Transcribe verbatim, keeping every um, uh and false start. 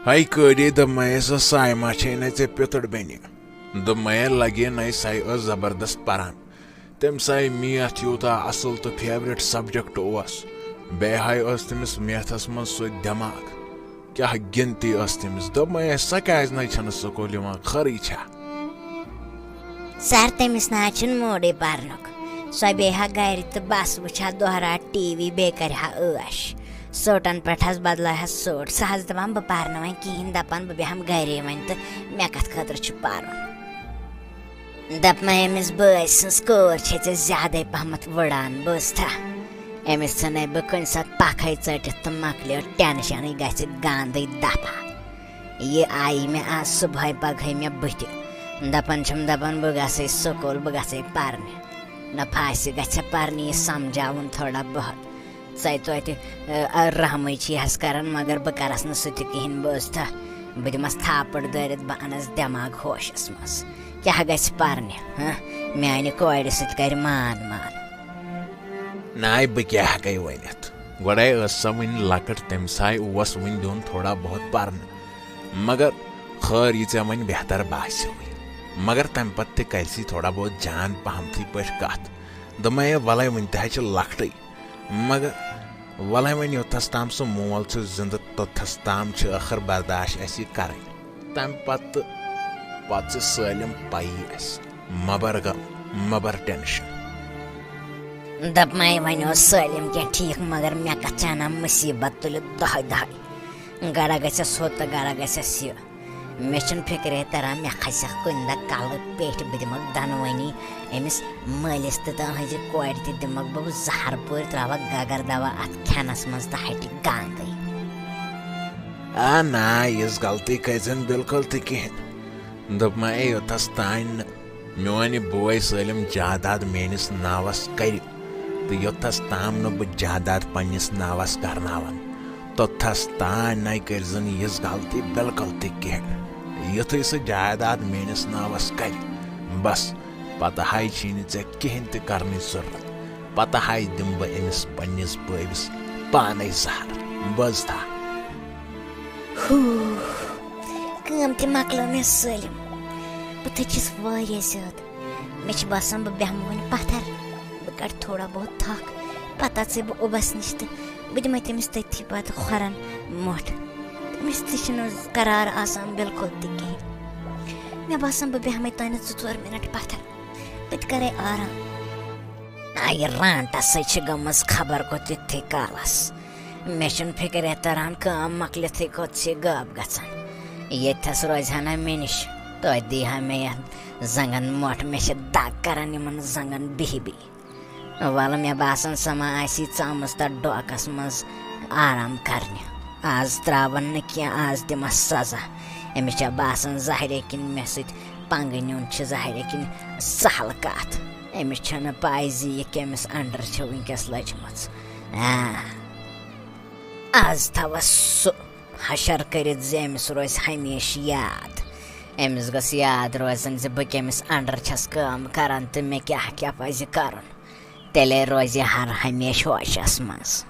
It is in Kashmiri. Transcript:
ہاے کٲری، دوٚپمَے سۄ سایما چھے نَے ژےٚ پِتٕر بیٚنہِ۔ دوٚپمَے لَگے نَے، سۄے ٲس زبردست پَران۔ تٔمِس آے میتھ یوٗتاہ اَصٕل تہٕ فیورِٹ سَبجَکٹ اوس۔ بیٚیہِ ہاے ٲس تٔمِس میتھَس منٛز سُہ دٮ۪ماغ۔ کیٛاہ گِنتی ٲس تٔمِس۔ دوٚپمَے سۄ کیٛازِ نَے چھَنہٕ سکوٗل یِوان، خٲرٕے چھا؟ سَر، تٔمِس نہ حظ چھُنہٕ موٗڈٕے پَرنُک۔ سۄ بیٚہہِ ہا گَرِ تہٕ بَس وٕچھِ ہا دۄہ راتھ ٹی وی، بیٚیہِ کَرِ ہا عٲش۔ سوٹَن پٮ۪ٹھ حظ بَدلایہِ ہا سوٹ۔ سۄ حظ دَپان، "بہٕ پَرٕ نہٕ وۄنۍ کِہیٖنۍ"، دَپان، "بہٕ بیٚہمہٕ گَرے وۄنۍ تہٕ مےٚ کَتھ خٲطرٕ چھُ پَرُن؟" دَپمَے أمِس بٲے سٕنٛز کٲر چھے ژےٚ زیادَے پَہمَتھ وٕڑان، بوٗزتھا؟ أمِس ژھٕنے بہٕ کُنہِ ساتہٕ پَکھَے ژٔٹِتھ تہٕ مۄکلیو ٹٮ۪نشَنٕے، گژھِ گاندٕے دَفعہ۔ یہِ آیہِ مےٚ آز صُبحٲے پَگہٲے مےٚ بٕتھِ۔ دَپان چھَم، دَپان، "بہٕ گژھَے سکوٗل، بہٕ گژھَے پَرنہِ۔" نہ پھاسہِ گژھِ پَرنہِ، یہِ سَمجھاوُن تھوڑا بہت۔ ژَے توتہِ، ا، ا، رحمٕے چھِ یہِ حظ کَران، مگر بہٕ کَرَس نہٕ سُہ تہِ کِہیٖنۍ، بوٗزتھا؟ بہٕ دِمَس تھاپڑ دٲرِتھ، بہٕ اَنَس دٮ۪ماغ ہوشَس منٛز۔ کیٛاہ گژھِ پَرنہِ، ہہ؟ میٛانہِ کورِ سۭتۍ کَرِ مان مان۔ ناے، بہٕ کیٛاہ ہٮ۪کَے ؤنِتھ؟ گۄڈَے ٲس سۄ وٕنہِ لۄکٕٹ، تٔمِس آے اوس وٕنہِ دیُن تھوڑا بہت پَرنہٕ۔ مگر خٲر، یہِ ژےٚ وۄنۍ بہتر باسیوٕے۔ مگر تَمہِ پَتہٕ تہِ کَرِ سی تھوڑا بہت جان پَہمتھٕے پٲٹھۍ کَتھ۔ دوٚپمَے، وَلَے وٕنہِ تہِ حظ چھِ لۄکٹٕے۔ مگر وَلَے وۄنۍ یوٚتَس تام سُہ مول چھُ زِندٕ، توٚتَس تام چھِ ٲخٕر برداش اَسہِ یہِ کَرٕنۍ۔ تَمہِ پَتہٕ، پَتہٕ چھِ سٲلِم پَیی اَسہِ۔ مَبَر غم، مَبَر ٹٮ۪نشَن۔ دَپمَے وۄنۍ اوس سٲلِم کینٛہہ ٹھیٖک، مگر مےٚ کَتھ چھِ اَنان مُصیٖبت تُلِتھ دۄہَے دۄہَے۔ گَرا گژھٮ۪س ہُہ تہٕ گَرا گژھٮ۪س یہِ۔ مےٚ چھُنہٕ فِکرے تَران، مےٚ کھسٮ۪کھ کُنہِ دۄہ کَلہٕ پیٚٹھۍ، بہٕ دِمَکھ دۄنوٕنی أمِس مٲلِس تہٕ تٕہٕنٛزِ کورِ تہِ دِمَکھ بہٕ زَہر پٲٹھۍ، ترٛاوَکھ گَگر دَوا اَتھ کھٮ۪نَس منٛز تہٕ ہَٹہِ گانٛدٕے۔ آ نا، یِژھ غلطی کٔرۍزٮ۪ن بِلکُل تہِ کِہیٖنۍ۔ دوٚپمَے یوٚتَس تام نہٕ میون یہِ بوے سٲلِم جاداد میٲنِس ناوس کرِ تہٕ یوٚتَس تام نہٕ بہٕ جاداد پننِس ناوس کرناون، توٚتَس تام نَے کٔرۍزٮ۪ن یِژھ غلطی بِلکُل تہِ کینٛہہ۔ یُتھُے سُہ جاداد میٲنِس ناوس کرِ، بس، پتہٕ ہاے چھِی نہٕ ژےٚ کِہیٖنۍ تہِ کرنٕچ ضروٗرت۔ پتہٕ ہاے دِمہٕ بہٕ أمِس پننِس بٲوِس پانے زہر۔ بوزتھا؟ ہو، کٲم تہِ مۄکلٲو مےٚ سٲلِم۔ بہٕ تھٔچِس واریاہ زیادٕ۔ مےٚ چھِ باسان، بہٕ بیٚہمہٕ وۄنۍ پتھر۔ بہٕ کڑٕ تھوڑا بہت تھکھ، پتہٕ اژے بہٕ اُبس نِش تہٕ بہٕ دِمے تٔمِس تٔتھی پتہٕ کھۄرن مۄٹھ۔ تٔمِس تہِ چھُنہٕ قرار آسان بِلکُل تہِ کِہیٖنۍ۔ مےٚ باسان، بہٕ بیٚہمے تانٮ۪تھ زٕ ژور مِنٹ پتھر، بہٕ تہِ کرے آرام۔ آ، یہِ رانٹس سۭتۍ چھِ گٔمٕژ خبر کوٚت یُتھُے کالس۔ مےٚ چھُنہٕ فِکرے تران، کٲم مۄکلِتھٕے کوٚت چھِ غٲب گژھان۔ ییٚتھس روزِ ہا نہ مےٚ نِش، توتہِ دی ہا مےٚ یتھ زنٛگن مۄٹھ۔ مےٚ چھِ دگ کران یِمن زنٛگن بِہہِ بِہہِ۔ وَلہٕ، مےٚ باسان، سۄ ما آسی ژامٕژ تَتھ ڈوکَس منٛز آرام کرنہِ۔ آز ترٛاوَن نہٕ کینٛہہ، آز دِمَس سزا۔ أمِس چھےٚ باسان، ظاہرے کِنۍ مےٚ سۭتۍ پنٛگہٕ نیُن چھِ ظاہرے کِنۍ سہل کَتھ۔ أمِس چھَنہٕ پَے زِ یہِ کٔمِس اَنڈَر چھِ وٕنۍکٮ۪س لٔجمٕژ۔ آ، آز تھاوَس سُہ حشر کٔرِتھ زِ أمِس روزِ ہمیشہِ یاد۔ أمِس گٔژھ یاد روزٕنۍ زِ بہٕ کٔمِس اَنڈَر چھَس کٲم کران تہٕ مےٚ کیٛاہ کیٛاہ پَزِ کرُن۔ تیٚلے روزِ ہر ہمیشہِ ہوشَس منٛز۔